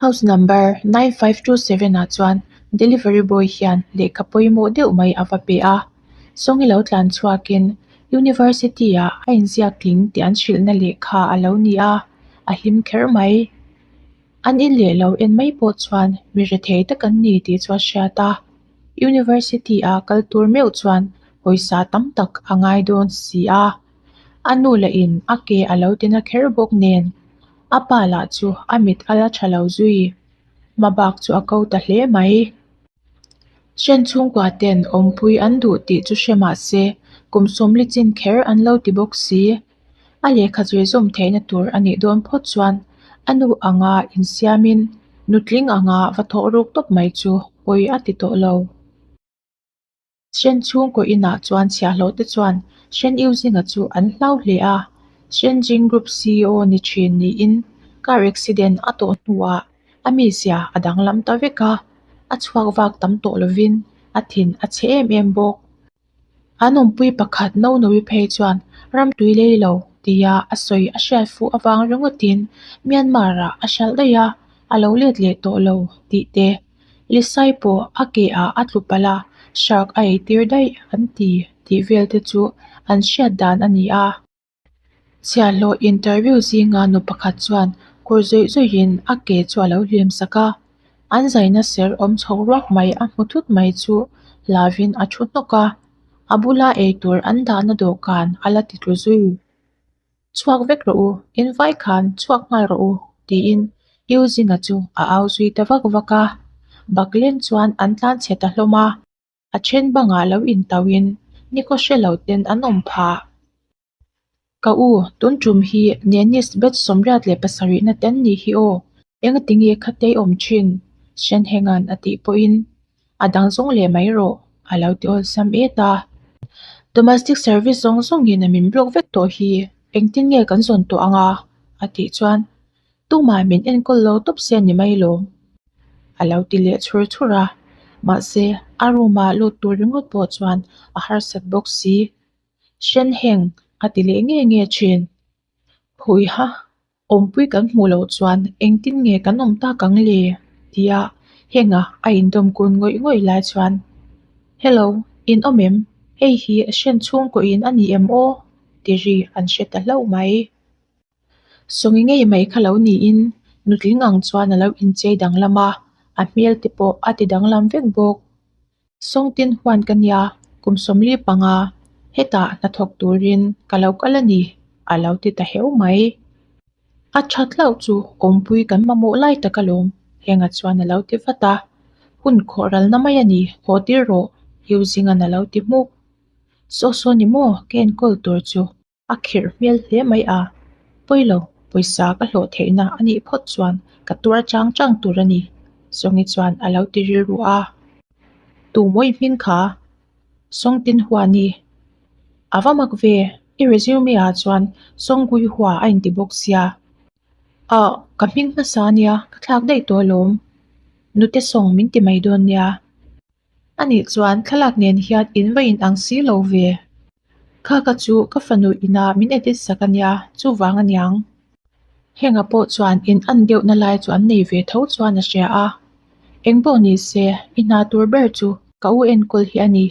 House number 9527 ah chuan delivery boy hian lehkha pawimawh deuh mai a va pe a, Sawngi lo tlan chhuakin University ah a inziak tling tih an hrilhna lehkha a lo ni a, a hlim kher mai. An in leh lo en mai pawh chuan mi rethei tak an ni tih chu a hriat a, University ah kal tur meuh chuan pawisa tam tak a ngai dawn si a, a nu lah in a ke a lo ti na kher bawk nen. A pa lah chu a mit a la tha lo zui. Hma bak chu a ko ta hle mai. Hren chhungkua ten awmpui an duh tih chu hre mah se kum sawmli chin kher an lo ti bawk si. A lehkha zir zawm theihna tur a nih dawn phawt chuan a nu anga insiamin nutling anga va thawh ruk tawp mai chu pawi a ti tawh lo. Hren chhungkaw inah chuan chhiahhlawh te chuan Hren Yuzinga chu an hlau hle a, Hren Jing Group CEO ni thin niin car accident a tawh hnuah a mizia a danglam ta vek a, a chhuak vak tam tawh lovin a thin a chhe em em bawk. An awmpui pakhat no Nowi phei chuan ramtui lei lo tia a sawi a hriat fuh avang ringawtin Myanmar-ah a hralh daih a, a lo let leh tawh lo tih te. Lisai pawh a ke ah a tlu palh a, shark a eitir daih an ti tih vel te chu an hriat dan a ni a. Chhiahhlawh interview zinga nu pakhat chuan kawr zawih zawihin a ke chu a lo hlim sak a, an zaina ser awm chho ruak mai a hmu thut mai chu hlauvin a thu hnawk a, a bula eitur an dahna dawhkan a la ti tlu zui. Chhuak vek rawh u, in vai khan chhuak nghal rawh u, tiin U Zinga chu a au zui ta vak vak a. Baklen chuan an tlan chhe ta hlawm a, a then bangah lo intauhin nikhaw hre lo ten an awm phah. Ka u, tun tum hi Nenis batch 87 na te an nih hi aw, engati nge khatei awm thin? Hrenhenga'n a tih pawhin A dang zawng leh mai rawh, a lo ti awlsam et a. Domestic service zawng zawngin a min block vek tawh hi, engtin nge kan zawn tawh ang a? a tih chuan, Tumah min enkawl lo tawp se ni mai lawm, a lo ti leh chhur chhur a. Mahse, a room ah lut tur ringawt pawh chuan a harsat bawk si. Hren heng a ti leh nge nge thin. Huiha, Awmpui kan hmuh loh chuan engtin nge kan awm tak ang le? tia henga a indawm kun ngawih ngawih lai chuan Hello, in awm em? Hei hi hren chhungkaw in a ni em aw? ti ri an hre ta hlauh mai. Sawngi ngei mai kha lo niin nutling ang chuan a lo inchei danglam a, a hmel te pawh a ti danglam vek bawk. Sawngtin huan ka nia, kum 45, hetah hnathawk turin ka lo kal a ni, a lo ti ta heu mai. A that hlauh chu awmpui kan mamawh lai tak alawm, Henga chuan a lo ti vat a. Hun khawh ralna mai a ni, haw tir rawh, Yuzinga'n a lo ti hmuk. Saw saw ni maw, ka enkawl tur chu. A khirh hmel hle mai a, Pawilo, pawisa ka hlawh theihna a nih phawt chuan ka tuar chang chang tur a ni, Sawngi chuan a lo ti rilru a. Tu mawi hming kha? Sawngtin hua ni. A va mak ve, i resume ah chuan Sawngui hua a inti bawk sia. Ah, ka hming hmasa nia, ka thlak daih tawh alawm. Nute sawng min ti mai dawn nia. Anih chuan thlalak nen hian in va in ang si lo ve. Kha ka chu ka fanu inah min edit sak a nia, chuvang a niang. Henga pawh chuan in an deuhna lai chu an nei ve tho chuan a hria a. Eng pawh ni se, i hna tur ber chu ka u enkawl hi a ni.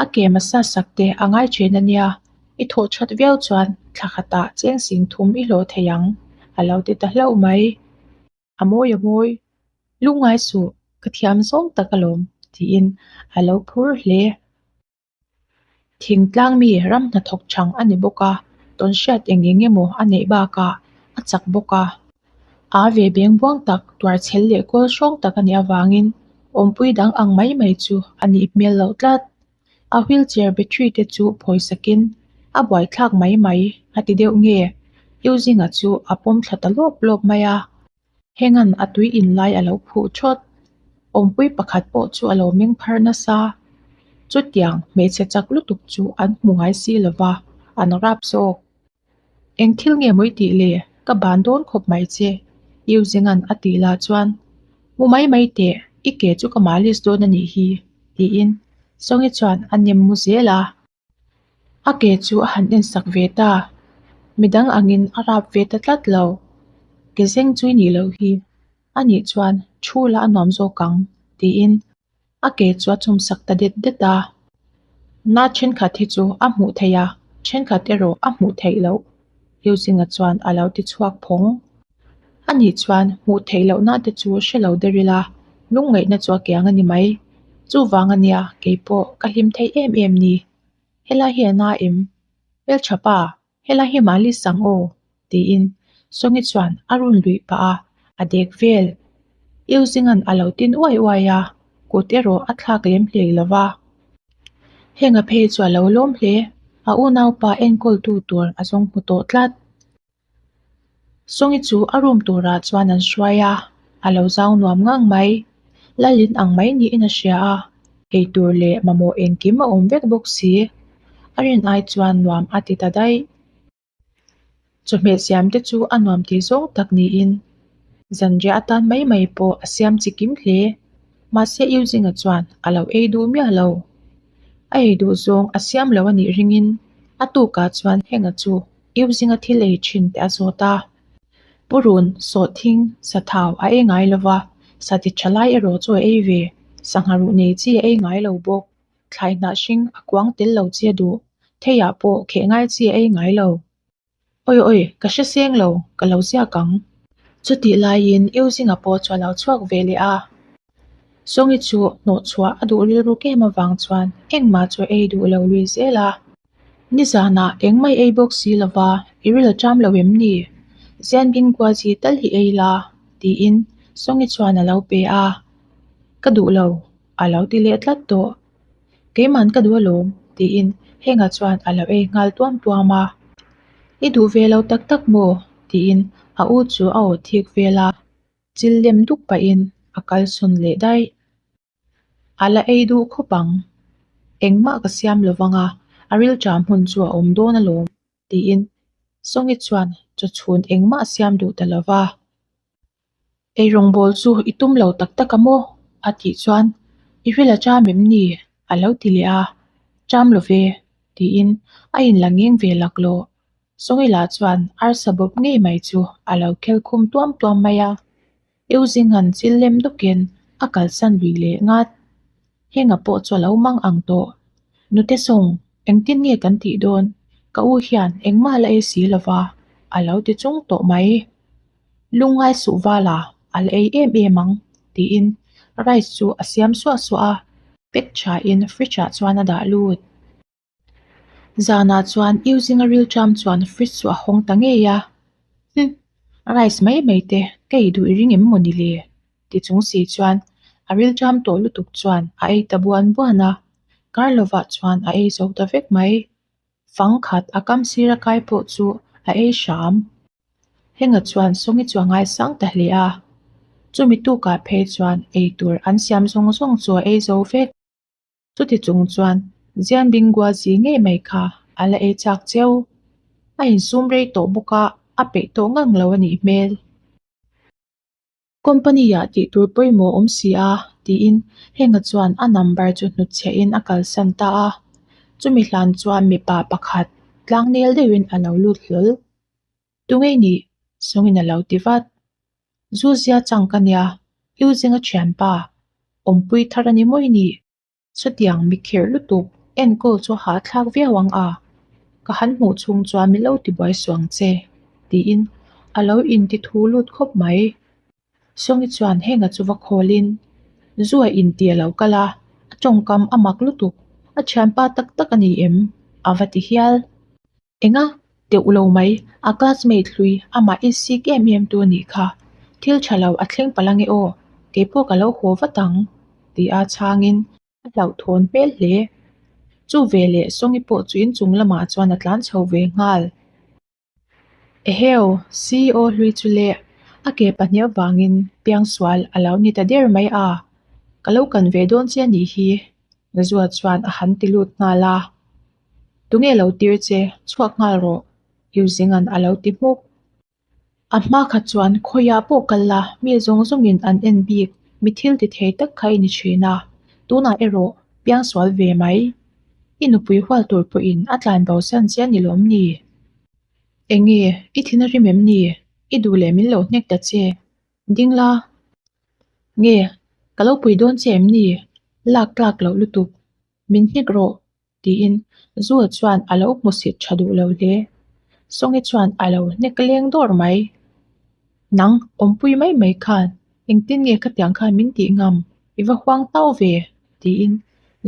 A ke massage sak te a ngai thin a nia, i thawh that viau chuan thla khatah cheng sing thum i hlawh thei ang, a lo ti ta hlauh mai. A mawi a mawi, lungngai suh, ka thiam zawng tak alawm, tiin a lo phur hle. Thingtlang mi ram hnathawk chang a ni bawk a, tawnhriat eng eng emaw a neih bakah a chak bawk a. A ve beng buang tak, tuarchhel leh kawl hrawng tak a nih avangin awmpui dang ang mai mai chu a nih hmel loh tlat. A wheelchair battery te chu phawi sakin a buaithlak mai mai a ti deuh nge Yuzinga chu a pawm thla ta lawp lawp mai a. Hengan a tui in lai a lo phuh thawt. Awmpui pakhat pawh chu a lo meng phar nasa. Chutiang hmeichhe chak lutuk chu an hmu ngai si lo va, an rap zawk. Eng thil nge mawi tih le? Ka ban dawn khawp mai che, Yuzinga'n a tih lah chuan, Hmu mai mai teh, i ke chu ka malis dawn a nih hi, tiin Sawngi chuan a nem mu zel a. A ke chu a han en sak ve ta, midang angin a rap ve ta tlat lo. Ke zeng chu i nih loh hi. Anih chuan thu la a nuam zawk ang, tiin a ke chu a chum sak ta det det a. Na thenkhat hi chu a hmuh theih a, thenkhat erawh a hmuh theih loh, Yuzinga chuan a lo ti chhuak phawng. Anih chuan hmuh theih lohna te chu hre lo der ila, lungngaihna chu a kiang a ni mai. Chuvang ania keipawh ka hlim theih em em ni. Helai hi a na em? Hmeltha pa, helai hi mahni sang aw, tiin Sawngi chuan a run luih pah a, a dek vel. Euzinga'n a lo tin uai uai a, kut erawh a thlak lem hlei lo va. Henga phei chu a lo lawm hle, a unaupa enkawltu tur a zawng hmu tawh tlat. Sawngi chu a room turah chuan an hruai a, a lo zau nuam ngang mai. Lalin ang mai niin a hria a, eitur leh mamawh engkim a awm vek bawk si. A rin ai chuan nuam a ti ta daih. Chawhmeh siam te chu a nuam tih zawng tak niin zanriah atan mai mai pawh a siam chi kim hle. Mahse Eugene-a chuan a lo ei duh miah lo. A ei duh zawng a siam lo a nih ringin a tukah chuan Henga chu Eugene-a thil ei thin te a zawt a. Purun, sawhthing, sathau a ei ngai lo va, sati tha lai erawh chu a ei ve. Sangha ruh nei chi a ei ngai lo bawk. Thlai hnah hring a kuang tel lo chi a duh. Theiah pawh kheh ngai chi a ei ngai lo. Awi awi, ka hre seng lo, ka lo ziak ang. Chutih laiin Euzinga pawh chu a lo chhuak ve leh a. Sawngi chu hnawh chhuah a duh rilru kem avang chuan engmah chu a ei duh lo lui zel a. Nizanah engmah i ei bawk si lova, i ril a ṭam lo em ni? Zianbing Guazi tal hi ei la, tiin Sawngi chuan a lo pe a. Ka duh lo, a lo ti leh tlat tawh. Keiman ka duh alawm, tiin Henga chuan a lo ei nghal tuam tuam a. I duh ve lo tak tak maw? tiin a u chu a aw thik vel a, chil lem duk pahin a kalsawn leh daih. A la ei duh khawp ang. Engmah ka siam lo vang a, a rilṭam hun chu a awm dawn alawm, tiin Sawngi chuan chawchhun engmah a siam duh ta lo va. Eirawngbawl chu i tum lo tak tak a maw? a tih chuan, I ril a ṭam em ni? a lo ti leh a, Ṭam lo ve, tiin a inla ngeng ve laklawh. Sawngila chuan arsa bawp ngei mai chu a lo khel khum tuam tuam mai a, Euzinga'n chil lem dawkin a kalsan lui leh ngat. Henga pawh chu a lo mang ang tawh. Nute Sawng, engtin nge kan tih dawn? Ka u hian engmah la ei si lo va, a lo ti chung tawh mai. Lungngai suh vala, a la ei em em ang, tiin rice chu a siam suah suah a, pack thain fridge ah chuan a dah lut. Zanah chuan Euzinga rilṭam chuan fridge chu a hawng ta ngei a, Hum, rice mai mai te ka ei duh i ring em maw ni le? Ti chung si chuan a rilṭam tawh lutuk chuan a ei ta buan buan a, kar lovah chuan a ei zo ta vek mai. Fang khat a kam sira kai pawh chu a ei hram. Henga chuan Sawngi chu a ngaisang ta hle a, chumi tukah phei chuan ei tur an siam zawng zawng chu a ei zo vek. Chuti chung chuan Zianbingua zi ngei mai kha a la ei chak cheu. A insum rei tawh bawk a, a peih tawh ngang lo a nih hmel. Company-ah tih tur pawimawh awm si a, tiin Henga chuan a number chu hnutchhiahin a kalsan ta a. Chumi hlan chuan mipa pakhat tlangnel deuhin a lo lut hlawl. Tunge nih? Sawngin a lo ti vat. Zu zia chang ka nia, U Zinga thianpa, awmpui thar a ni mawi nih? Chutiang mi khirh lutuk enkawl chu hahthlak viau ang a, ka han hmuh chhung chuan min lo tibuai suang che, tiin a lo inti thu lut khawp mai. Sawngi chuan henga chu va khawlin, Zu a inti a lo kal a, a tawngkam a mak lutuk, a thianpa tak tak a ni em? a va ti hial. Enga? Teuh lo mai, a classmate hlui amah i sik em em tu anih kha. Thil tha lo a thleng palh ange aw, keipawh ka lo haw vat ang, ti a chhangin a hlauhthawn hmel hle. Chu veleh Sawngi pawh chu inchung lamah chuan a tlan chho ve nghal. Eheu, CEO hlui chu le, a ke pahnih avangin piangsual a lo ni ta der mai a, ka lo kan ve dawn che anih hi, Zua chuan a han ti lut nghal a. Tunge lo tir che, chhuak nghal rawh, Yuzinga'n a lo ti hmuk. A hma kha chuan khawiah pawh kal la, mi zawng zawngin an en bik, mi thil ti thei tak kha i ni thin a, tunah erawh piangsual ve mai. I nupui hual tur pawhin a tlan bo san che a ni lawm ni? Enge, i thin a rim em ni? I duh leh min lo hnek ta che. Ding la. Nge, ka lo pui dawn che em ni? Lak tlak loh lutuk. Min hnek rawh, tiin Zul chuan a lo hmusit tha duh lo hle. Sawngi chuan a lo hnek leng dawr mai. Nang, awmpui mai mai khan engtin nge khatiang khan min tih ngam? I va huang tau ve, tiin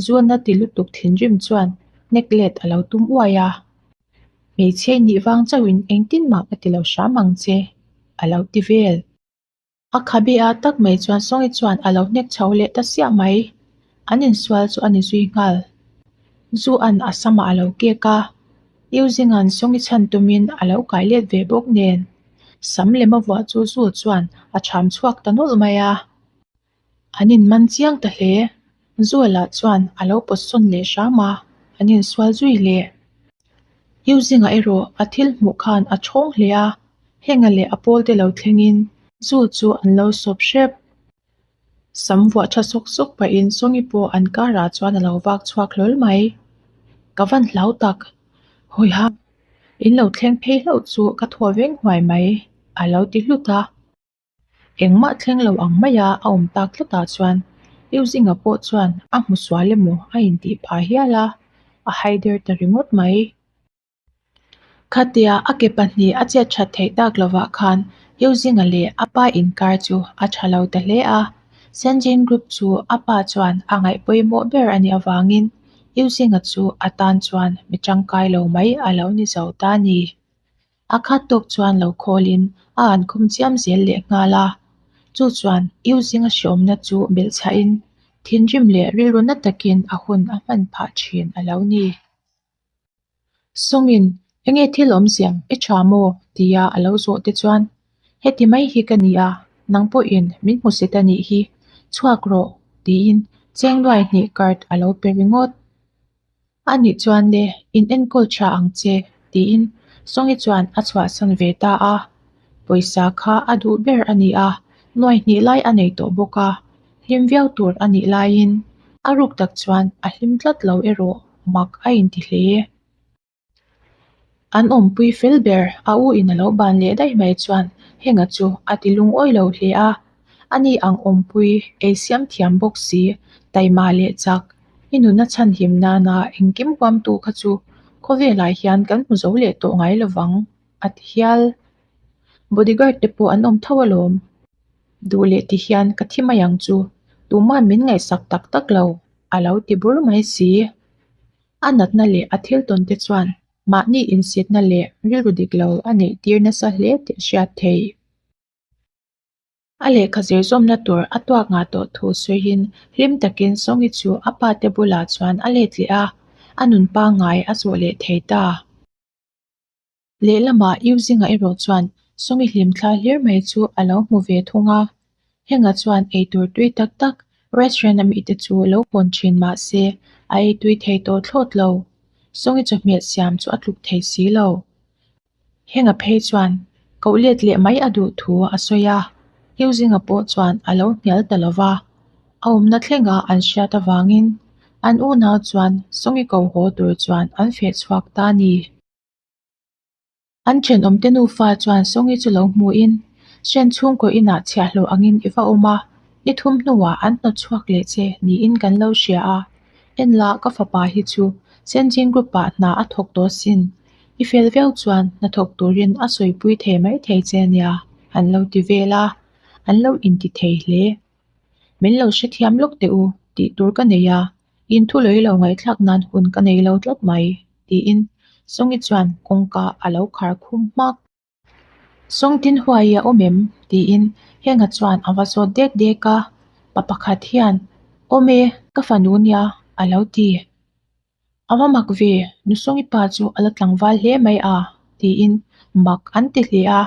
Zualna ti lutuk thinrim chuan hnek let a lo tum uai a. Hmeichhia i nih vang chauhin engtin mah ka ti lo hram ang che, a lo ti vel. A khabe a tak mai chuan Sawngi chuan a lo hnek chho leh ta siah mai. An insual chu a ni zui nghal. Zu an a samah a lo kek a, Iuzinga'n Sawngi chhan tumin a lo kai let ve bawk nen. Sam lem a vuah chu Zu chuan a chham chhuak ta nawlh mai a. An inman chiang ta hle. Zuala chuan a lo pawt sawn leh hram a, an insual zui leh. Iuzinga erawh a thil hmuh khan a thawng hle a, Henga leh a pawl te lo thlengin zu chu an lo sawp hrep. Sam vuah tha sawk sawk pahin Sawngi pawh an karah chuan a lo vak chhuak hlawl mai. Ka van hlau tak, Hawiha, in lo thleng phei hlauh chu ka thaw veng huai mai, a lo ti hlut a. Engmah thleng lo ang maia a awm tak tlatah chuan Iuzinga pawh chuan a hmu sual emaw a intih phah hial a, a haider ta ringawt mai. Khatia a ke pahnih a chet that theih tak lovah khan Iuzinga leh a pa inkar chu a tha lo ta hle a, Senjin Group chu a pa chuan a ngaih pawimawh ber a nih avangin Iuzinga chu a tan chuan mi tangkai lo mai a lo ni zo ta a ni. A khat tawk chuan lo khawlin a han khum chiam zel leh nghal a, chu chuan Iuzinga hreawmna chu belh chhahin thinrim leh rilru na takin a hun a hman phah thin a lo ni. Sawngin, Enge thil awmzia i tha maw? tia a lo zawh te chuan, Heti mai hi ka ni a, nang pawhin min hmusit a nih hi, chhuak rawh, tiin chengluai hnih card a lo pe ringawt. A nih chuan le, in enkawl tha ang che, tiin Sawngi chuan a chhuahsan ve ta a. Pawisa kha a duh ber a ni a, nuai hnih lai a nei tawh bawk a, hlim viau tur a nih laiin a ruk tak chuan a hlim tlat lo erawh mak a inti hle. An awmpui fel ber a u in a lo ban leh daih mai chuan henga chu a ti lungawi lo hle a, ani ang awmpui ei siam thiam bawk si, taima leh chak, i nuna chhanhim nana engkim huamtu kha chu khawvelah hian kan hmu zo leh tawh ngai lovang a ti hial. Bodyguard te pawh an awm tho alawm. Duh leh ti hian ka thi mai ang chu, tuma'n min ngaihsak tak tak lo, a lo ti bur mai si. A natna leh a thil tawn te chuan mahni insitna leh rilru dik lo a neih tir nasa hle tih a hriat theih. A lehkha zir zawmna tur a tuak ngah tawh thu sawiin hlim takin Sawngi chu a pa te bulah chuan a let leh a, a nun pangngai a zawh leh thei ta. Lehlamah Iuzinga erawh chuan Sawngi hlimthla hlir mai chu a lo hmu ve thung a, Henga chuan eitur tui tak tak restaurant a mite chu lo hawn thin mah se a ei tui thei tawh thlawt lo. Sawngi chawhmeh siam chu a tluk thei si lo. Henga phei chuan koh let leh mai a duh thu a sawi a, Iuzinga pawh chuan a lo hnial ta lo va, a awmna thlenga an hriat avangin an unau chuan Sawngi ko haw tur chuan an feh chhuak ta a ni. An thenawmte nufa chuan Sawngi chu lo hmuhin, Hren chhungkaw inah chhiahhlawh angin i va awm a, ni thum hnuah an hnawt chhuak leh che niin kan lo hria a. En la, ka fapa hi chu Senjing Group-ah hna a thawk tawh sin. I fel viau chuan hnathawk turin a sawipui thei mai thei che nia, an lo ti vel a, an lo inti thei hle. Min lo hrethiam lawk teh u, tih tur ka nei a, in thu lei lo ngaihthlak nan hun ka nei lo tlat mai, tiin Sawngi chuan kawngka a lo khar khum hmak. Sawngtin huai a awm em? tiin Henga chuan a va zawt dek dek a, pa pakhat hian, Awm e, ka fanu nia, a lo ti. A va mak ve, Nusawngi pa chu a la tlangval hle mai a, tiin mak an ti hle a.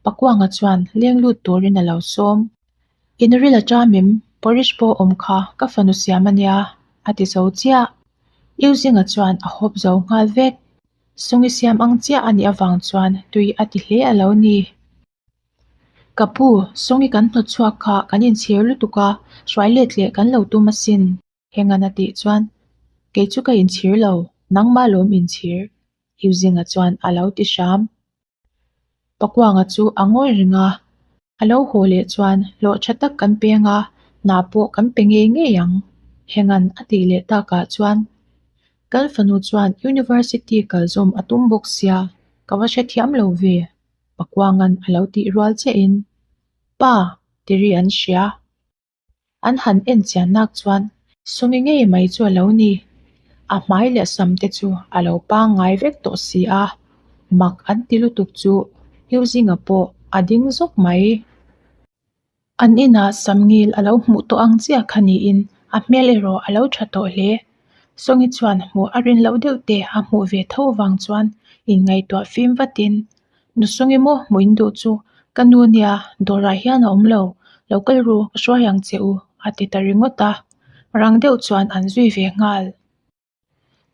Pakuanga chuan leng lut turin a lo sawm. In ril a ṭam em? Porridge pawh awm kha ka fanu siam a nia, a ti zo chiah. Iuzinga chuan a hawp zo nghal vek. Sawngi siam ang chiah a nih avang chuan tui a ti hle a lo ni. Ka pu, Sawngi kan hnawt chhuak kha kan inchhir lutuk a, hruai let leh kan lo tum asin. Hengan a tih chuan, Kei chu ka inchhir lo, nangmah lawm inchhir, Iuzinga chuan a lo ti hram. Pakuanga chu a ngawi reng a, a lo haw leh chuan hlawh tha tak kan peng a, Hna pawh kan pe ngei ngei ang, Henga'n a tih leh takah chuan kan fanu chuan University kal zawm a tum bawk sia, ka va hrethiam lo ve, Pakuanga'n a lo tih rual chiahin, Pa, ti ri an hria. An han en chian nak chuan Sawngi ngei mai chu a lo ni. A hmai leh sam te chu a lo pangngai vek tawh si a, mak an ti lutuk chu Hugh-Zinga pawh a ding zawk mai. An inah sam ngil a lo hmuh tawh ang chiah kha niin a hmel erawh a lo tha tawh hle. Sawngi chuan hmuh a rin loh deuh te a hmuh ve tho vang chuan inngaihtuah fim vatin Nu Sawngi maw hmuh in duh chu ka nu nia dawrah hian a awm lo, lo kal ru ka hruai ang che u a ti ta ringawt a, rang deuh chuan an zui ve nghal.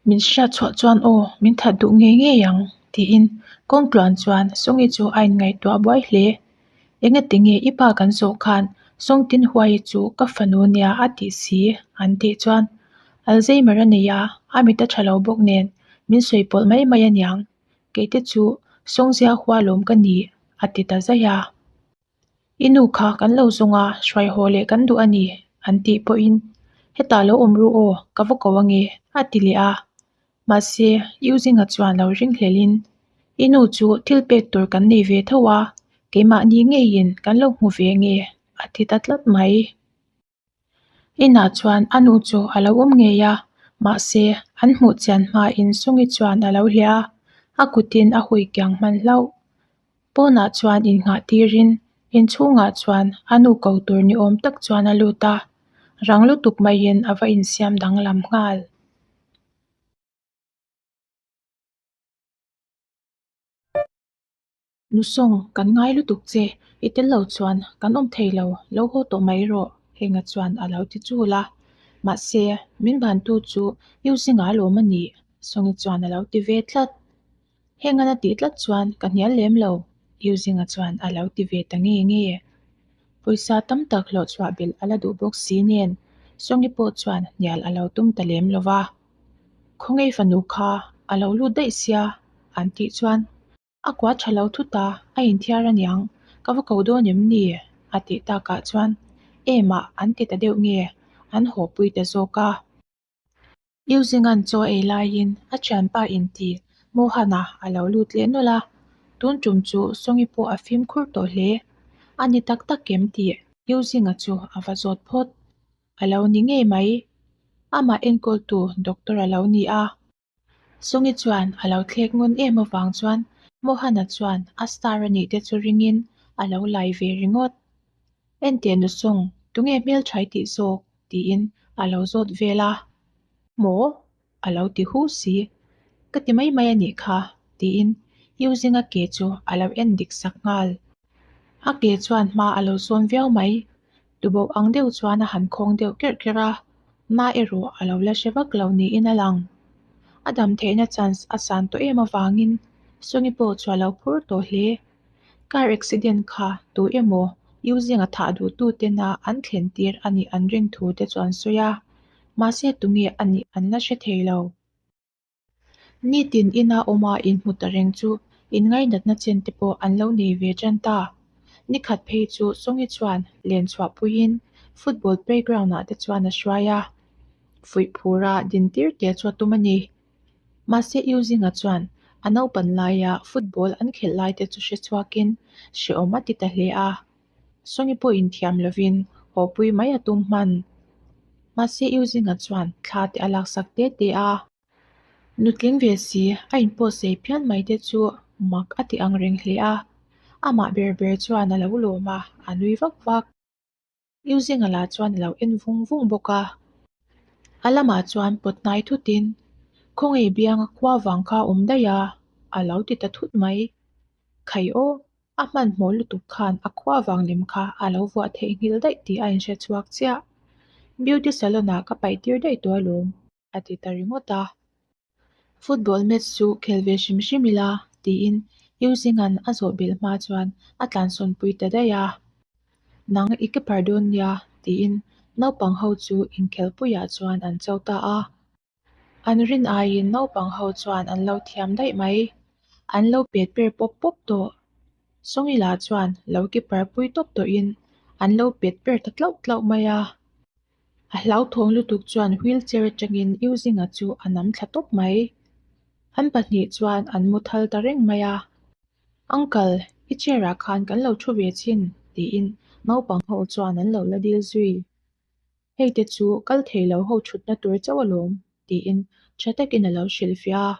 Min hriat chhuah chuan aw min that duh ngei ngei ang tiin kawng tluan chuan Sawngi chu a inngaihtuah buai hle. Engati nge i pa kan zawh khan Sawngtin Huai chu ka fanu nia a tih si an tih chuan Alzheimer a nei a, a mit a tha lo bawk nen min sawi pawlh mai mai aniang Keite chu Sawngzia hua lawm ka ni a ti ta zaih a. I nu kha kan lo zawng a, hruai haw leh kan duh a ni an tih pawhin hetah lo awm ru aw, ka va ko ange a ti leh a. Mahse, U Zinga chuan lo ring hlelhin I nu chu thil pek tur kan nei ve tho a, keimahni ngeiin kan lo hmu ve nge a ti ta tlat mai. Inah chuan a nu chu a lo awm ngei a, mahse an hmuh chian hmain Sungi chuan a lo hliah a, a kutin a hui kiang hman hlauh. Pawnah chuan innghah tirin inchhungah chuan a nu ko tur ni awm tak chuan a lut a, rang lutuk maiin a va insiam danglam nghal. Nusawng, kan ngai lutuk che, i tel lo chuan kan awm thei lo, lo haw tawh mai rawh, Henga chuan a lo ti chul a. Mahse, min bantu chu Yuzinga alawm a nih, Sawngi chuan a lo ti ve tlat. Hengan a tih tlat chuan ka hnial lem lo, Yuzinga chuan a lo ti ve ta nge nge. Pawisa tam tak hlawh chhuah belh a la duh bawk si nen, Sawngi pawh chuan hnial a lo tum ta lem lo va. Khawngei fanu kha a lo lut daih sia, an tih chuan A kua tha lo thut a, a inthiar aniang, ka va ko dawn em ni? a tih takah chuan em ah an ti ta deuh nge, an haw pui ta zawk a. Yuzinga'n chaw ei laiin a thianpa inti Mohan-a a lo lut leh nawlh a, tun tum chu Sawngi pawh a fimkhur tawh hle. A ni tak tak em tih Yuzinga chu a va zawt phawt. A lo ni ngei mai. Amah enkawltu doctor a lo ni a. Sawngi chuan a lo thlek ngun em avang chuan Mohan-a chuan a star a nih te chu ringin a lo lai ve ringawt. Enteh Nusawng, tunge hmelṭhai tih zawk? tiin a lo zawt vel a. Maw? a lo ti hu si. Ka ti mai mai a nih kha, tiin Yuzinga ke chu a lo en dik sak nghal. A ke chuan hma a lo sawn viau mai. Tuboh ang deuh chuan a han khawng deuh kerh kerh a, na erawh a lo la hre vak lo niin a lang. A dam theihna chance a san tawh em avangin Sawngi pawh chu a lo phur tawh hle. Car accident kha tu emaw Yuzinga thah duhtu tena an thlen tir a nih an rin thu te chu an sawi a, mahse tunge a nih an la hre thei lo. Nitin ina awma inhmu ta reng chu inngainatna chen te pawh an lo nei ve tan ta. Nikhat phei chu Sawngi chuan len chhuah puiin football playground ah te chuan a hruai a, fuih phura din tir te chu a tum a ni. Mahse U Zinga chuan a naupan laia football an khelh lai te chu hre chhuakin hrehawm a ti ta hle a. Sawngi pawh inthiam lovin haw pui mai a tum hman. Mahse U Zinga chuan thla te a laksak te te a. Nutling ve si a inpawh sei phian mai te chu mak a ti ang reng hle a, amah ber ber chuan a lo lawm a, a nui vak vak. U Zinga lah chuan a lo en vung vung bawk a. A lamah chuan pawt hnai thutin, Khawngei bianga khua vang kha awm daih a, a lo ti ta thut mai. Khai aw, A hmanhmawh lutuk khan a khua vang lem kha a lo vuah theihnghilh daih tih a inhre chhuak chiah. Beauty salon ah ka paih tir daih tawh alawm, a ti ta ringawt a. Football match chu khel ve hrim hrim ila, tiin Yuzinga'n a zawh belh hma chuan a tlansawn pui ta daih a. Nang i keeper dawn nia, tiin naupang ho chu inkhelhpuiah chuan an cho ta a. An rin aiin naupang ho chuan an lo thiam daih mai. An lo pet per pawp pawp tawh. Sawngila chuan lo keeper pui tawp tawhin an lo pet per ta tlauh tlauh mai a. A hlauthawng lutuk chuan wheelchair atangin U Zinga chu a nam thla tawp mai. An pahnih chuan an mu thal ta reng mai a. Uncle, i chair ah khan kan lo thu ve chin tiin naupang ho chuan an lo la dil zui. Hei te chu kal thei lo ho thutna tur chauh alawm tiin tha takin a lo hrilhfiah a.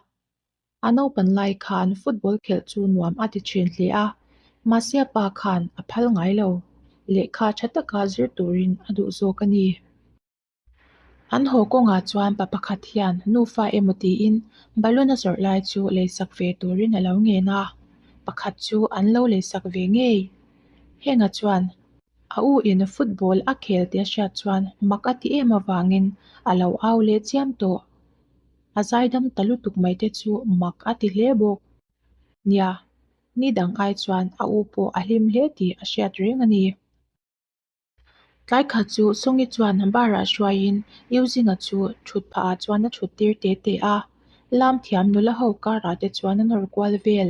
A naupan lai khan football khelh chu nuam a ti thin hle a, mahse a pa khan a phal ngai lo. Lehkha tha taka zir turin a duh zawk a ni. An haw kawngah chuan pa pakhat hian nufa emaw tiin balloon a zawrh lai chu leisak ve turin a lo ngen a, pakhat chu an lo leisak ve ngei. Hengah chuan a u in football a khel tih a hriat chuan mak a ti em avangin a lo au leh chiam tawh. A zaidam ta lutuk mai te chu mak a ti hle bawk. Nia, ni dang ai chuan a u pawh a hlim hle tih a hriat reng a ni. Tlai khat chu Songi chuan bar ah hruaiin U Zinga chu thut phah ah chuan a thut tir te te a, lam thiam nula ho karah te chuan a nawr kual vel.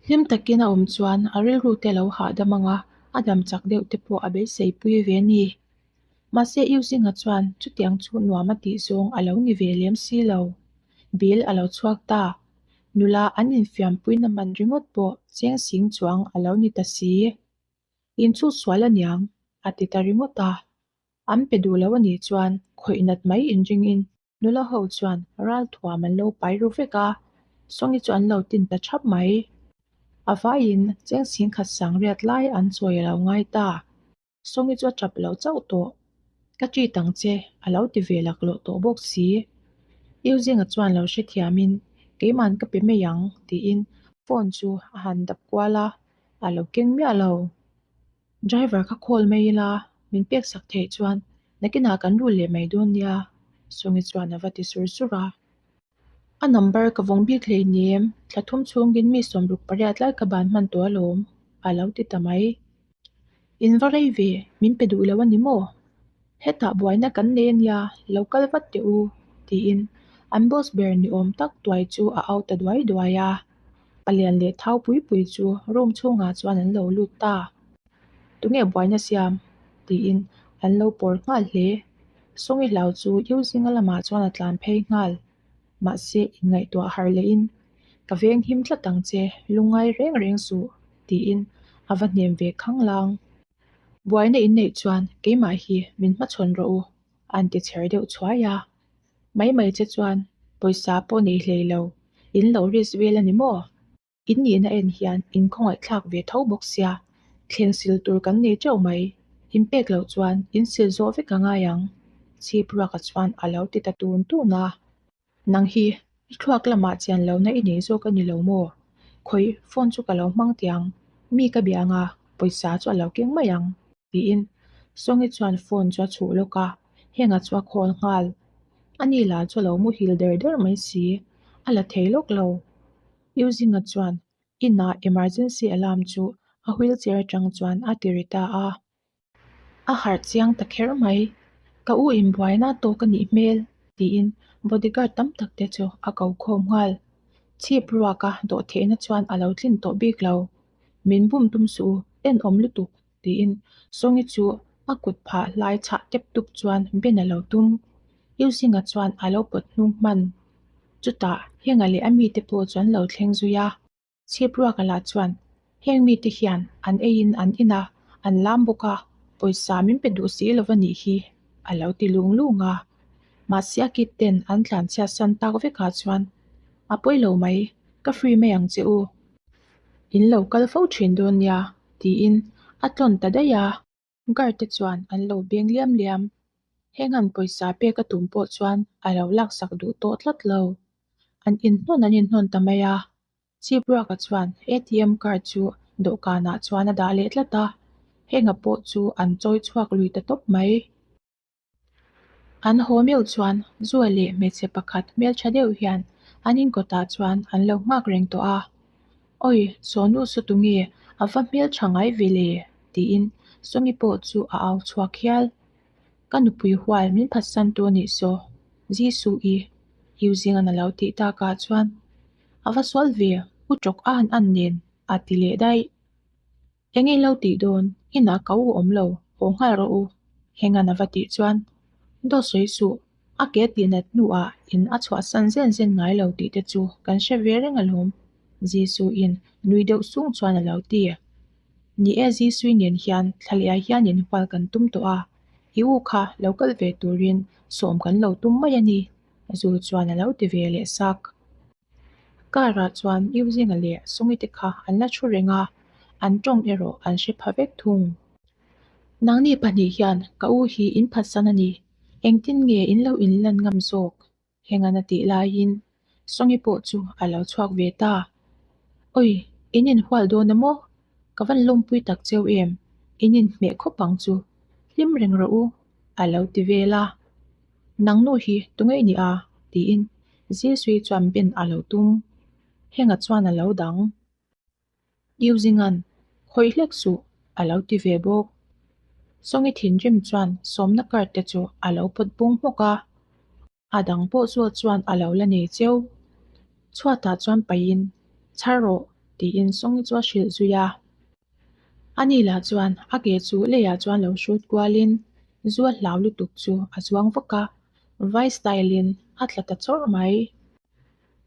Hlim takin a awm chuan a rilru te lo hahdam ang a, a dam chak deuh te pawh a beisei pui ve a ni. Mahse U Zinga chuan chutiang chu nuam a tih zawng a lo ni ve lem si lo. Bill a lo chhuak ta. Nula an infiampuina man ringawt pawh cheng sing chuang a lo ni ta si. Inchhut sual aniang, a ti ta ringawt a. An pe duh lo a nih chuan khawih nat mai inringin nula ho chuan ral thuam an lo pai ru vek a, Songi chu an lo tin ta thap mai. A vaiin cheng singkhat sang riat lai an chawi a lo ngai ta. Songi chu a tap lo chauh tawh. Ka treat ang che, a lo ti ve laklawh tawh bawk si. Euzinga chuan lo hrethiamin, Keiman ka pe mai ang, tiin phone chu a han dap kual a, a lo keng miah lo. Driver kha call mai ila, min pek sak theih chuan nakinah kan rul leh mai dawn nia, Songi chuan a va ti sur sur a. A number ka vawng bik hleinem, thla thum chhungin mi 68 lai ka ban hman tawh alawm, a lo ti ta mai. In va rei ve, min pe duh lo a ni maw? Hetah buaina kan nei ania, lo kal vat teh u, tiin an boss ber ni awm tak tuai chu a au ta duai duai a. Palian leh thau pui pui chu room chhungah chuan an lo lut ta. Tunge buaina siam? tiin an lo pawr nghal hle. Sawngi hlau chu U Zinga lamah chuan a tlan phei nghal. Mahse inngaihtuah harh lehin, Ka veng him tlat ang che, lungngai reng reng suh, tiin a va hnem ve khang lang. Buaina inneih chuan keimah hi min hmachhawn rawh u, an ti chher deuh chhuai a. Mai mai che chuan pawisa pawh nei hlei lo, in lo risk vel a ni maw? In nihna en hian in khawngaihthlak ve tho bawk sia, thleng sil tur kan nei teuh mai. In pek loh chuan in sil zawh vek a ngai ang, chhip ruaka chuan a lo ti ta tun tun a. Nang hi i thluak lamah chian lohna i nei zawk a ni lo maw? Khawi phone chu ka lo hmang tiang, mi ka bia anga pawisa chu a lo keng mai ang, tiin Songi chuan phone chu a chhuh lawk a, hengah chu a call nghal. Ani lah chu a lo muhil der der mai si, a la thei lawk lo. U Zinga chuan inah emergency alarm chu a wheelchair atang chuan a ti ri ta a. A harh chiang ta kher mai. Ka u inbuaina tawk a nih hmel tiin bodyguard tam tak te chu a ko khawm nghal. Chhip ruaka dawh theihna chuan a lo tlin tawh bik lo. Min bum tum suh u, enawm lutuk tiin Songi chu a kut phah hlai chhah tep tup chuan Ben a lo tum. U Zinga chuan a lo pawt hnung hman. Chutah Henga leh a mite pawh chu an lo thleng zui a. Chhip ruaka lah chuan heng mite hian an eiin an in a, an lam bawk a, pawisa min pe duh si lo va nih hi a lo ti lung lung a. Mahse a kit ten an tlanchhiat san tak vekah chuan a pawi lo mai, ka free mai ang che u. In lo kal fo thin dawn nia tiin a tlawn ta daih a. Guard te chuan an lo beng liam liam. Heng an pawisa pek a tum pawh chuan a lo laksak duh tawh tlat lo. An inhnawn an inhnawn ta mai a. Chip ruaka chuan ATM card chu dawhkanah chuan a dah leh tlat a. Henga pawh chu an chawi chhuak lui ta tawp mai. An haw meuh chuan Zua leh hmeichhe pakhat hmeltha deuh hian an inkawtah chuan an lo nghak reng tawh a. Awi, Sawnu saw tunge a va hmeltha ngai ve le? tiin Sawmi pawh chu a au chhuak hial. Ka nupui hual min phatsan tu anih saw, Jisu'i, Iuzinga'n a lo tih takah chuan a va sual ve, u tawk an an nen a ti leh daih. Eng in lo tih dawn? Inah ka u awm lo, haw nghal rawh u, Hengan a va tih chuan. Dawt sawi suh, a ke tihnat hnuah in a chhuahsan zen zen ngai lo tih te chu kan hre ve reng alawm, Jisuin nui deuh sung chuan a lo ti. Ni e, Jisui nen hian thlalehah hian inhual kan tum tawh a, i u kha lo kal ve turin sawm kan lo tum mai a ni, Zul chuan a lo ti ve leh sak. Car ah chuan Euzinga leh Sungi te kha an la thu reng a, an tawng erawh an hre pha vek thung. Nangni pahnih hian ka u hi in phatsan a ni, engtin nge in lo inlan ngam zawk? Hengan a tih laiin Sungi pawh chu a lo chhuak ve ta. Awi, in inhual dawn a maw? Ka van lawmpui tak cheu em? In inhmeh khawp ang chu, hlim reng rawh u, a lo ti vel a. Nang nu hi tunge i ni a? tiin Zisui chuan ben a lo tum. Henga chuan a lo dang. Iuzinga'n, Khawih hlek suh, a lo ti ve bawk. Sawngi thinrim chuan sawmna card te chu a lo pawt bung hmawk a. A dang pawh zawt chuan a lo la nei cheu. Chhuatah chuan pahin, Chhar rawh, tiin Sawngi chu a hrilh zui a. Ani lah chuan a ke chu leiah chuan lo hrut kualin zu a hlau lutuk chu a zuang vak a, vai style in a tla ta chawrh mai.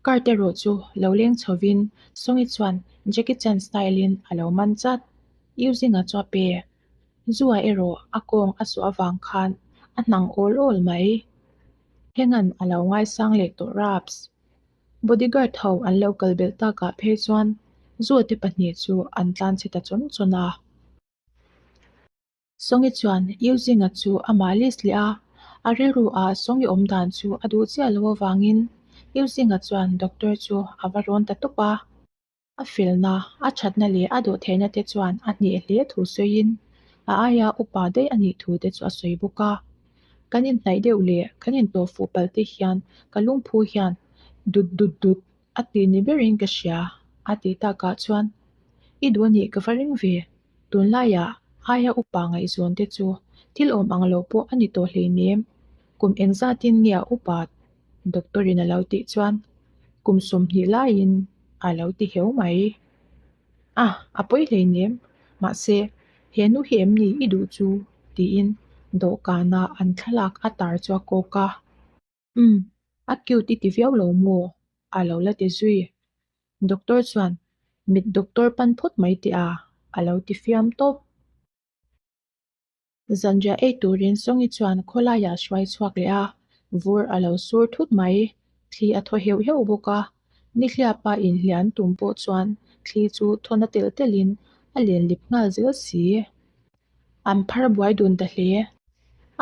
Card erawh chu lo leng chhovin Sawngi chuan Jackie Chan style in a lo man chat. Using a chu a pe. Zu-ah erawh a kawng a suah avang khan a hnang awl awl mai. Hengan a lo ngaisang leh tawh raps. Bodyguard ho an lo kal belh takah phei chuan Zuate pahnih chu an tlan chhe ta chawn chawn a. Sawngi chuan Euzinga chu amah list leh a, a rilru ah Sawngi awm dan chu a duh chiah lo avangin Euzinga chuan doctor chu a va rawn ta tawp a. A felna, a thatna leh a dawhtheihna te chuan a hneh hle thu sawiin a aia upa daih a nih thu te chu a sawi bawk a. Kan inhnaih deuh leh kan intawh fuh palh te hian ka lungphu hian dut dut dut a tih ni berin ka hria a tih takah chuan i duh a nih ka va ring ve. Tunlaiah aia upa ngaihzawn te chu thil awm ang lo pawh a ni tawh hleinem. Kum engzatin nge a upa Doctor in a lo tih chuan kum 20 laiin a lo ti heu mai. A, a pawi hleinem, mahse he nu hi em ni i duh chu? tiin dawhkana an thlalak a tar chu a kawk a. Umm, a cute i ti viau lo maw? a lo la ti zui. Doctor chuan mit doctor pan phawt mai teh a, a lo ti fiam tawp. Zanriah ei turin Sawngi chuan khawlaiah a hruai chhuak leh a, vur a lo sur thut mai. Thli a thaw heuh heuh bawk a, nihliapa inhlian tum pawh chuan thli chu thawn a telh telhin a len lip nghal zel si. An phar buai dun ta hle.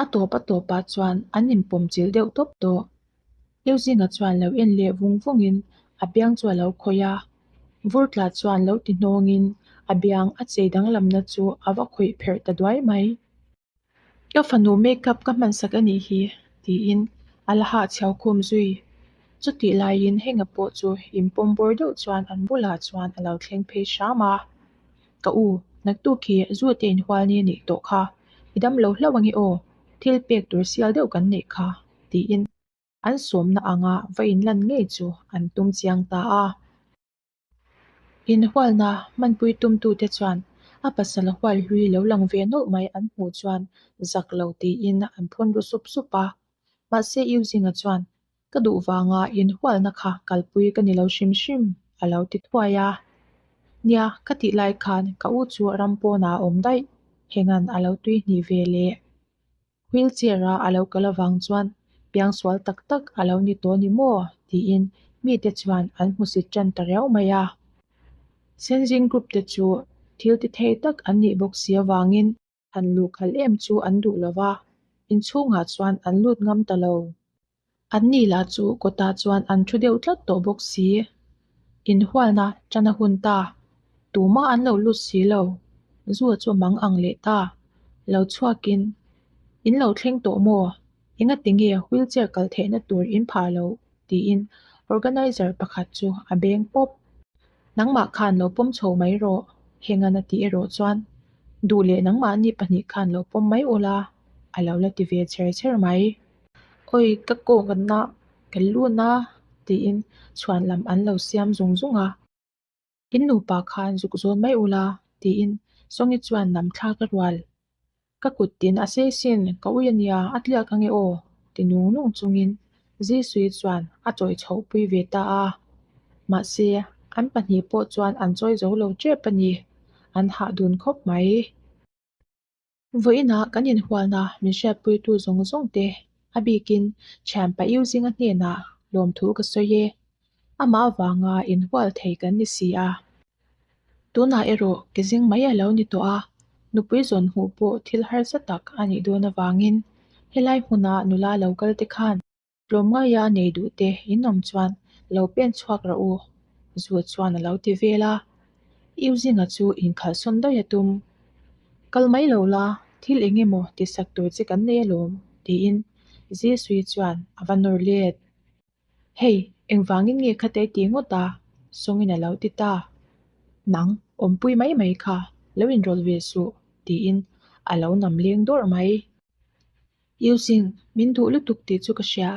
A tawp a tawpah chuan an inpawm chilh deuh tawp tawh. Euzinga chuan lo en leh vung vungin a biang chu a lo khawih a, Vurtla chuan lo ti hnawngin a biang a chei danglamna chu a va khawih pherh ta duai mai. Ka fanu makeup ka hmansak a nih hi tiin a la hahchhiau khum zui. Chutih laiin henga pawh chu inpawm bawr deuh chuan an bulah chuan a lo thleng phei hram a. Ka u, naktuk hi zu te inhual ni a nih tawh kha, i dam lo hlauh ange aw, thil pek tur sial deuh kan neih kha. tiin an sawmna anga va inlan ngei chu an tum chiang ta a. Inhualna hmanpui tumtute chuan a pasal hual hlui lo lang ve nawlh mai an hmuh chuan zak lo tiin an phun ru sup sup a. Mahse Euzinga chuan ka duh vanga inhualna kha kalpui ka ni lo hrim hrim a lo ti thuai a. Nia, ka tih lai khan ka u chu ram pawnah a awm daih, hengan a lo tui hnih ve leh. Wheelchair-a a lo kal avang chuan piangsual tak tak a lo ni tawh ni maw? tiin mite chuan an hmusit tan ta riau mai a. Senzing group te chu thil ti thei tak an nih bawk si avangin han luh khalh em chu an duh lo va, inchhungah chuan an lut ngam ta lo. Anni lah chu kawtah chuan an thu deuh tlat tawh bawk si. Inhualna tan a hun ta. Tumah an lo lut si lo. Zu chu a mang ang leh ta. Lo chhuakin, In lo thleng tawh maw? Engati nge wheelchair kal theihna tur in phah loh? tiin organiser pakhat chu a beng pawp. Nangmah khan lo pawm chho mai rawh, Hengan a tih erawh chuan, Duh leh nangmahni pahnih khan lo pawm mai ula, a lo la ti ve chher chher mai. Awi ka kawng an na ka lun a tiin chhuan lam an lo siam zung zung a. In nupa khan zuk zawn mai ula tiin Sawngi chuan nam thlak a rual. Ka kut tin a sei sin, ka ui a nia, a tliak ange aw, ti nung nung chungin Zisui chuan a chawi chhoh pui ve ta a. Mahse, an pahnih pawh chuan an chawi zo lo tep a ni, an hah dun khawp mai. Vawiinah kan inhualna min hriatpuitu zawng zawng te a bikin thianpa Iu Zinga hnenah lawmthu ka sawi e. Amah avanga inhual thei kan ni si a. Tunah erawh ke zing mai a lo ni tawh a, nupui zawn hmuh pawh thil harsa tak a nih dawn avangin helai hmuna nula lo kal te khan tlawmngaia nei duh te in awm chuan lo pen chhuak rawh u, Zu chuan a lo ti vel a. Iu Zinga chu inkhalhsawn daih a tum. Kal mai lo la, thil eng emaw tisak tur che kan nei alawm, tiin Zisui chuan a va nawr let. Hei, engvangin nge kha te ti ngawt a? Sawngin a lo ti ta. Nang, awmpui mai mai kha, lo inrawlh ve suh, tiin a lo nam leng dawrh mai. Yusing, min duh lutuk tih chu ka hria.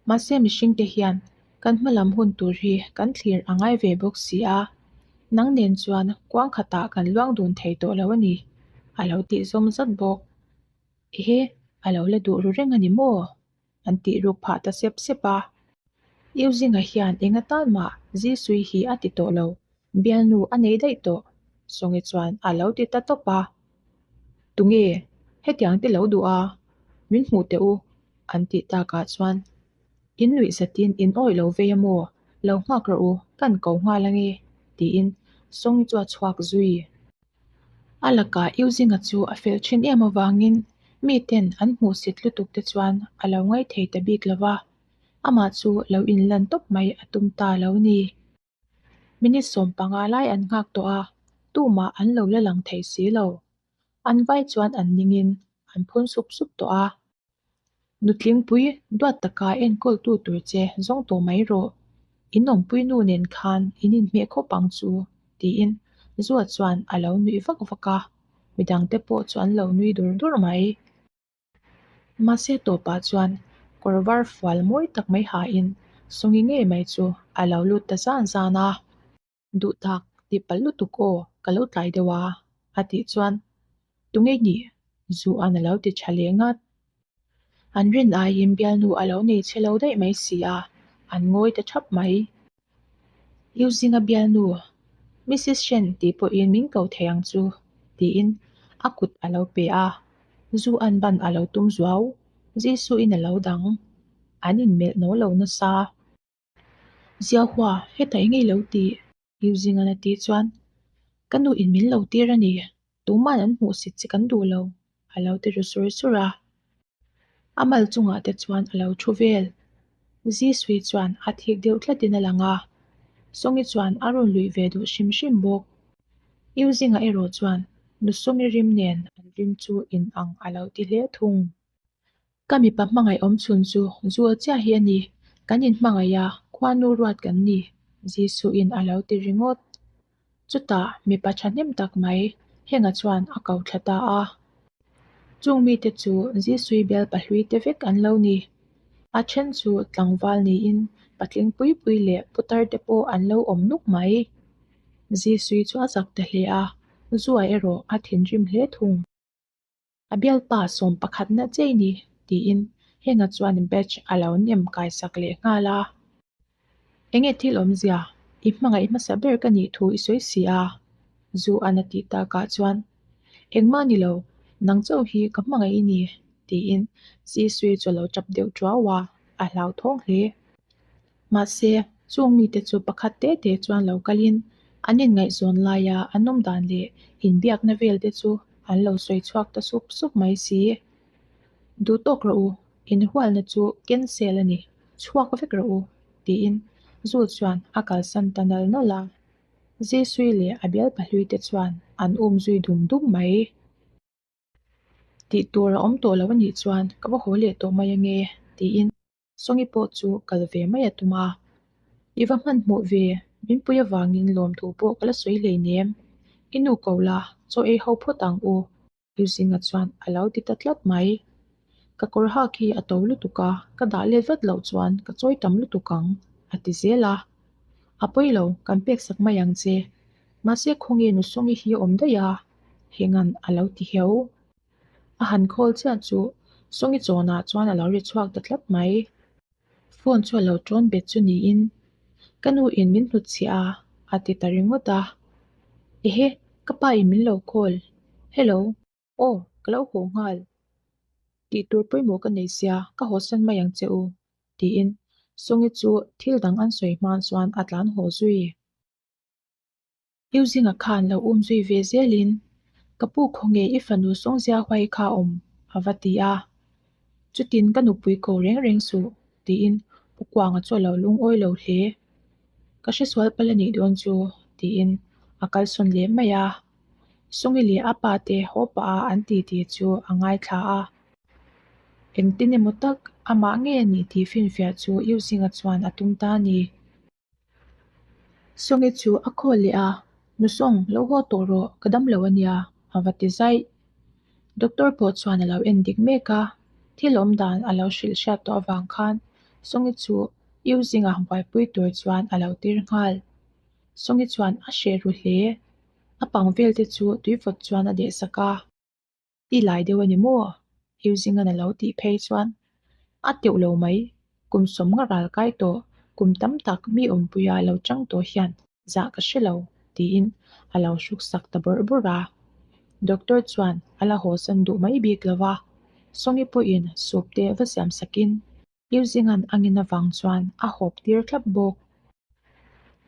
Mahse mihringte hian kan hma lam hun tur hi kan thlir a ngai ve bawk si a. Nang nen chuan kuang khatah kan luang dun thei tawh lo a ni, a lo tih zawm zat bawk. Ehe, a lo la duh ru reng a ni maw? An tih ruk phah ta sep sep a. Yusing-a hian eng atan mah Zisui hi a ti tawh lo, bialnu a nei daih tawh, Songi chuan a lo ti ta tawp a. Tunge hetiang te lo duh a, min hmuh teh u an tih takah chuan in nuih zatin in awih lo vei a maw, lo nghak rawh u, kan ko nghal ange tiin Songi chu a chhuak zui. A lakah Iuzinga chu a fel thin em avangin miten an hmuhsit lutuk te chuan a lo ngaithei ta bik lo va, amah chu lo inlan tawp mai a tum ta lo ni. Minute 15 lai an nghak tawh a, tumah an lo la lang thei si lo. An vai chuan an ningin an phun sup sup tawh a. Nutlingpui duat taka enkawltu tur che zawng tawh mai rawh. In awmpui nu nen khan in inhmeh khawp ang chu, tiin Zua chuan a lo nuih vak vak a, midangte pawh chu an lo nui dur dur mai. Mahse tawpah chuan kawr var fual mawi tak mai hain Sawngi ngei mai chu a lo lut ta zan zan a. Duh tak tih palh lutuk aw ka lo tlai deuh a a tih chuan Tunge nih? Zuan a lo ti tha leh ngat. An rin aiin bialnu a lo nei che lo daih mai si a, an ngawi ta thap mai. Iuzinga bialnu, Missis Shen tih pawhin min ko thei ang chu, tiin a kut a lo pe a. Zu an ban a lo tum zuau, Jisuin a lo dang. An inmelh no lo nasa. Ziahua, hetah eng nge i lo tih? Iuzinga'n a tih chuan, Ka nu in min lo tir a ni, tuma'n an hmuhsit che kan duh lo, a lo ti ru sur sur a. A mal chungah te chuan a lo thu vel. Zisui chuan a thik deuh tlatin a lang a, Sawngi chuan a rawn luih ve duh hrim hrim bawk. Iuzinga erawh chuan Nusawngi rim nen an rim chu inang a lo ti hle thung. Ka mipa hmangaih awm chhun chu Zua chiah hi a ni, kan inhmangaih a, khuanu ruat kan ni, Jisuin a lo ti ringawt. Chutah mipa thahnem tak mai Henga chuan a ko thla ta a. Chung mite chu Jisui bial pahlui te vek an lo ni. A then chu tlangval niin patling pui pui leh putar te pawh an lo awm nuk mai. Jisui chu a zak ta hle a, Zua erawh a thinrim hle thung. A bialpa 11 na chei ni, tiin Henga chuan batch a lo nem kaisak leh nghal a. Enge thil awmzia, i hmangaih hmasa ber ka nih thu i sawi si a, Zu an a tih takah chuan, Engmah ni lo, nang chauh hi ka hmangaih i ni, tiin Zisui chu a lo tap deuh tuau a, a hlauthawng hle. Mahse, chung mite chu pakhat te te chuan lo kalin an inngaihzawn laia an awm dan leh inbiakna vel te chu an lo sawi chhuak ta sup sup mai si. Duh tawk rawh u, inhualna chu cancel a ni, chhuak vek rawh u, tiin Zul chuan a kalsan ta nal nal a. Zisui leh a bial pahlui te chuan an um zui dum dum mai. Tih tur a awm tawh lo a nih chuan ka va haw leh tawh mai ange, tiin Sawngi pawh chu kal ve mai a tum a, I va hmanhmawh ve, min pui avangin lawmthu pawh ka la sawi hleinem. I nu ko la, chaw ei ho phawt ang u, Luzinga chuan a lo ti ta tlat mai. Ka kawr hak hi a to lutuk a, ka dah let vat loh chuan ka chawi tam lutuk ang, a ti zel a. A pawi lo, kan pek sak mai ang che. Mahse khawnge nu Sawngi hi a awm daih a, Henga'n a lo ti heu. A han call chiah chu Songi chawnah chuan a lo ri chhuak ta tlat mai. Phone chu a lo tawn bet chu niin ka nu in min hnutchhiah a, a ti ta ringawt a. Ehe, ka pa in min lo call. Hello, aw ka lo haw nghal. Tih tur pawimawh ka nei sia, ka haw san mai ang che u, tiin Songi chu thil dang an sawi hma chuan a tlan haw zui. Iuzinga khan lo um zui ve zelin, Ka pu khawnge i fanu Sawngzia huai kha awm? a va ti a. Chutin ka nupui ko reng reng suh, tiin Pu Kuanga chu a lo lungawi lo hle. Ka hresual pal a nih dawn chu, tiin a kalsawn leh mai a. Sawngi leh a pa te haw pah a an titi chu a ngaithla a. Engtin emaw tak amah ngei a nih tih finfiah chu Iuzinga chuan a tum ta a ni. Sawngi chu a khawl leh a, Nusawng, lo haw tawh rawh, ka dam lo a nia, a va ti zaih. Doctor pawh chuan a lo en dik mek a, thil awm dan a lo hrilh hriat tawh avang khan Sawngi chu U Zinga buaipui tur chuan a lo tir nghal. Sawngi chuan a hreh ru hle, a pang vel te chu tuivawt chuan a deh sak a. I lai deuh a ni maw? Euzingan a lo tih phei chuan a teuh lo mai. Kum sawmnga ral kai tawh, kum tam tak mi awmpuia lo chang tawh hian zah ka hre lo, tiin a lo hruk sak ta bawrh bawrh a. Doctor chuan a la hawsan duh mai bik lo va, Sawngi pawhin soup te va siam sakin Euzingan a ngin avang chuan a hawp tir thlap bawk.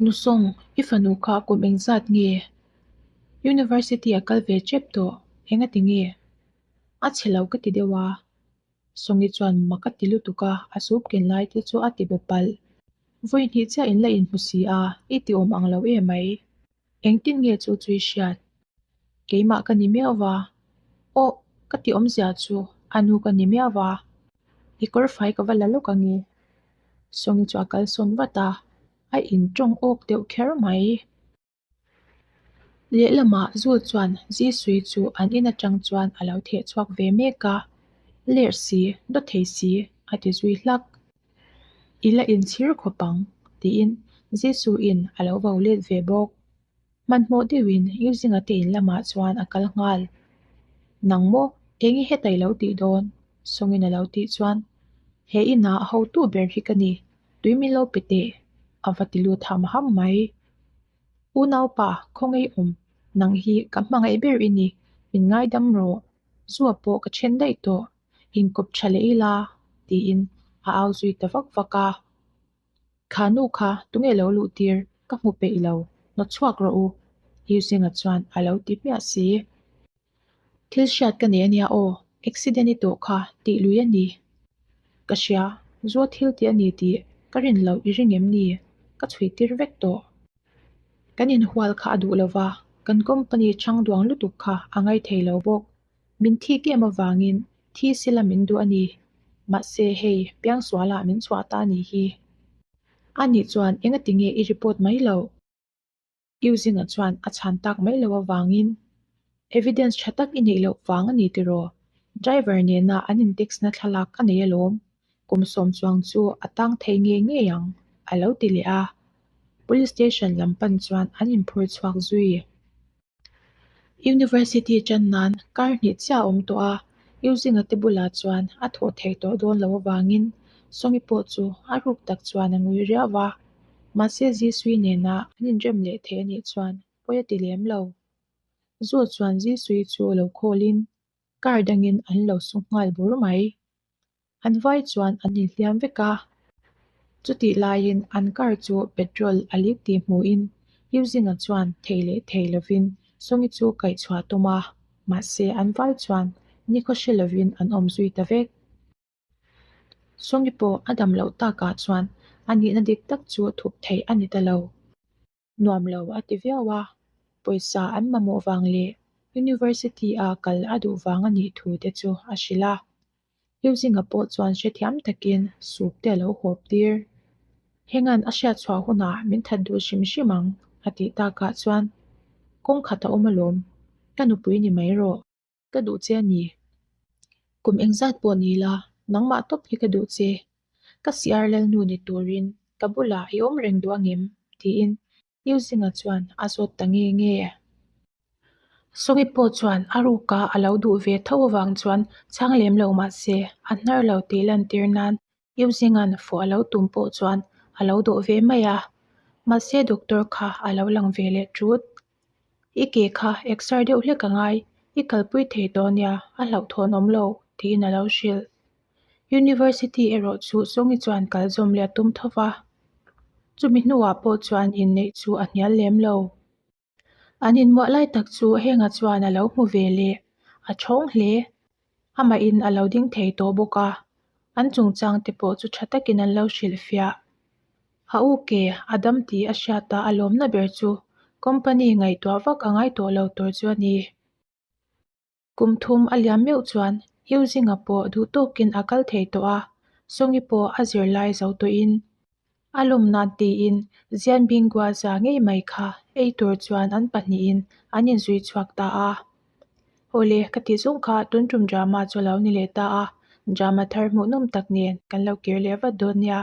Nusawng, i fanu kha kum engzat nge? University a kal ve tep tawh, engati nge? A chhe lo ka ti deuh a. Sawngi chuan mak a ti lutuk a, a sup ken lai te chu a ti baw palh. Vawi hnih chiah in la inhmu si a, i ti awm ang lo emai. Engtin nge chu chu i hriat? Keimah ka ni miau va. Aw, ka ti awmzia chu a nu ka ni miau va. I kawr fai ka va la lawk ang e. Sawngi chu a kalsawn vat a, a intawng awk deuh kher mai. Lehlamah Zul chuan Zisui chu an in atang chuan a lo theh chhuak ve mek a, Lerh si, dawt thei si, a ti zui hlak. I la inchhir khawp ang, tiin Jesuin a lo vo let ve bawk. Hmanhmawh deuhin Yuzinga te in lamah chuan a kal nghal. Nang maw, eng i heta i lo tih dawn? Sawngin a lo tih chuan, He inah hotu ber hi ka ni, tui min lo pe teh, a va ti lut ham ham mai. Unaupa, khawngaih awm, nang hi ka hmangaih ber i ni, min ngaidam rawh, zua pawh ka then daih tawh. Inkawp tha leh ila, tiin a au zui ta vak vak a. Kha nu kha tunge lo luh tir, ka hmu peih lo, nawt chhuak rawh u, Yuzinga chuan a lo ti hmiah si. Thil hriat ka nei ania aw, accident i tawh kha tih lui a ni. Ka hria, zua thil tih a ni tih ka rin loh i ring em ni? Ka chhui tir vek tawh. Kan inhual kha a duh lo va, kan company chhang duang lutuk kha a ngaithei lo bawk. Min thik em avangin thi sila min duh a ni. Mahse hei piangsualah min chhuah ta a nih hi. A nih chuan engati nge i report mai loh? Iuzinga chuan a chhan tak mai loh avangin evidence tha tak i neih loh vang a ni tiraw? Driver nena an in text na thlalak a nei alawm. Kum sawm chuang chu a tang thei ngei ngei ang, a lo ti leh a. Police station lam pan chuan an inphur chhuak zui. University tan nan kar hnih chiah a awm tawh a, Yuzinga te bulah chuan a thawh theih tawh dawn loh avangin Sawngi pawh chu a ruk tak chuan a ngui riau a, mahse Zisui nena an inrem leh theih a nih chuan pawi a ti lem lo. Zu chuan Zisui chu lo khawlin car dangin an lo su nghal bur mai. An vai chuan an inhliam vek a, chutih laiin an car chu petrol a leak tih hmuhin Yuzinga chuan thei leh thei lovin Sawngi chu kaih chhuah tum a, mahse an vai chuan nikhaw hre lovin an awm zui ta vek. Sawngi pawh a dam loh takah chuan a nihna dik tak chu thup theih a ni ta lo. Nuam lo a ti viau a, pawisa an mamawh vang leh University a kal a duh vang a nih thu te chu a hrilh a. Hugh-Zinga pawh chuan hrethiam takin soup te a lo hawp tir. Hengan a hriat chhuah hunah min that duh hrim hrim ang a tih takah chuan kawng khat a awm alawm, ka nupui ni mai rawh. Ka duh che a ni. Kum engzat pawh ni la, nangmah tawp hi ka duh che. Ka siar lalnu ni turin ka bulah i awm reng duh angem? tiin Yuzinga chuan a zawt ta nge nge. Sawngi pawh chuan a ruka a lo duh ve tho avang chuan chhang lem lo mah se a hnar lo tih lantir nan Euzinga'n fawh a lo tum pawh chuan a lo dawh ve mai a. Mahse doctor kha a lo lang ve leh ṭut. I ke kha exer deuh hlek a ngai, i kalpui thei tawh nia, a hlauhthawn awm lo, tiin a lo hrilh. University erawh chu Sawngi chuan kal zawm leh a tum tho va. Chumi hnuah pawh chuan inneih chu a hnial lem lo. An inmuah lai tak chu Henga chuan a lo hmu ve leh a thawng hle. Amahin a lo ding thei tawh bawk a, an chungchang te pawh chu tha takin an lo hrilhfiah. A u ke a dam tih a hriat a, a lawmna ber chu company ngaihtuah vak a ngai tawh lo tur chu a ni. Kum thum a liam meuh chuan Euzinga pawh duh tawkin a kal thei tawh a, Sawngi pawh a zirlai zo tawhin a lawm nan tiin Zianbingguaza ngei mai kha ei tur chuan an pahnihin an inzui chhuak ta a. Awle, ka tih zawng kha tun tum drama chu a lo ni leh ta a, drama thar hmuhnawm tak nen kan lo kir leh vat dawn nia.